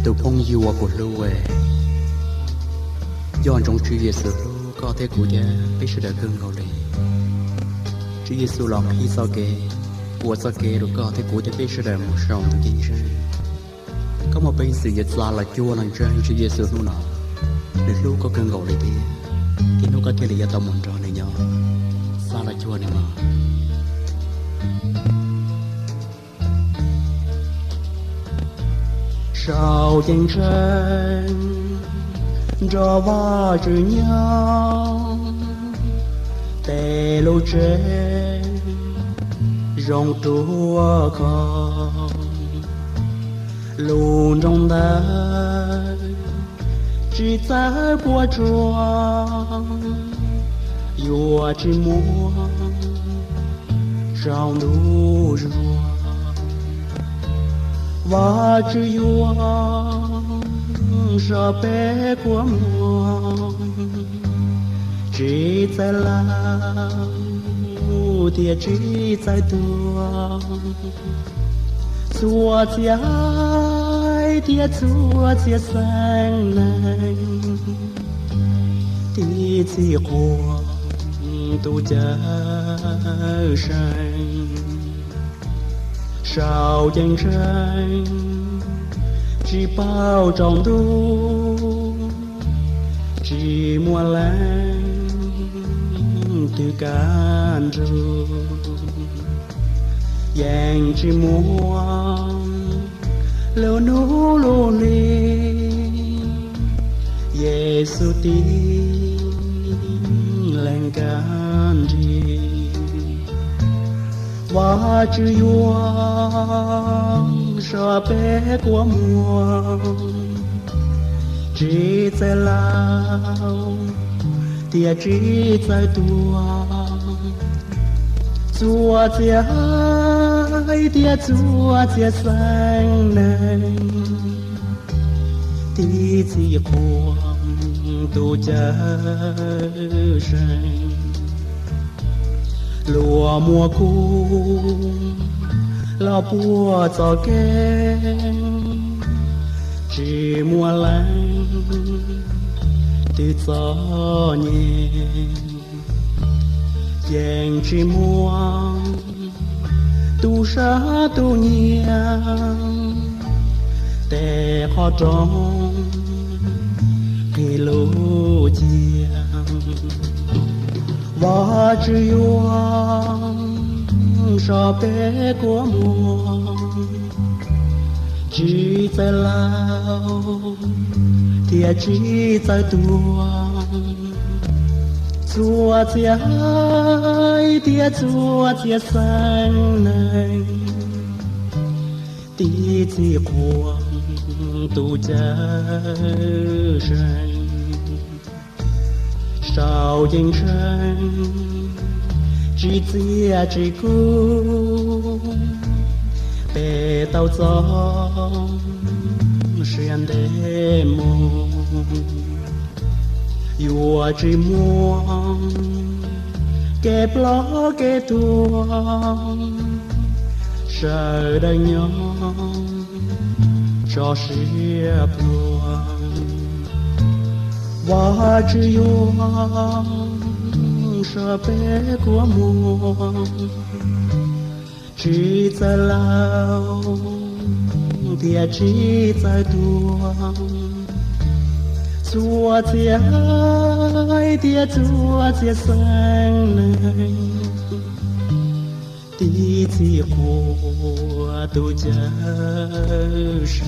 Tus phooj ywg uas kuv hlub, nco ntsoov Tswv Yexus hlub koj thiab kuv thiab peb sawv daws kawg nkaus li. Tswv Yexus los qhib txoj kev, ua txoj kev rau koj thiab kuv thiab peb sawv daws mus saum ntuj ceeb tsheej. Koj muaj peev xwm yuav txav los cuag los ntseeg Tswv Yexus hnub no, nws hlub koj kawg nkaus li thiab. Ib hnub koj thiaj li yuav tau mus nrog nws nyob, txav los cuag nws mas. Saum ceeb tsheej nrog Vajtswv nyob, tej lub tsev zoo ruaj khov, lub nroog ntawd tsis txawv puas tsuaj, yuav tsis muaj tsaus ntuj zuag. Vajtswv yuav so peb kua muag, tsis txawj laug thiab tsis txawj tuag. Txhua txhia haiv thiab txhua txhia xeem neeg, tib txhij quaj tus Cawmseej. Saum ceeb tsheej tsis paub tsaus ntuj, tsis muaj leej twg kav nrug, yeej tsis muaj lub hnub lub hli Yexus tib leeg kav nrig. Vajtswv yuav so peb kua muag, tsis txawj laug thiab tsis txawj tuag. Txhua txhia haiv thiab txhua txhia xeem neeg, tib txhij quaj tus Cawmseej. Luag muab kuv los puag txoj kev, tsis muaj leej twg txom nyem, yeej tsis muaj tus sab tus nyiam tej qhov rooj qhib lub ciam. Vajtswv yuav so peb kua muag, tsis txawj laug thiab tsis txawj tuag. Txhua txhia haiv thiab txhua txhia xeem neeg, tib txhij quaj tus Cawmseej. Saum ceeb tsheej tsis txiaj tsis kub, peb tau txoj sia ntev mus, yuav tsis muaj kev ploj kev tuag, sawv daws nyob tso siab pluag. Vajtswv yuav so peb kua muag, tsis txawj laug thiab tsis txawj tuag. Txhua txhia haiv thiab txhua txhia xeem neeg, tib txhij quaj tus Cawmseej.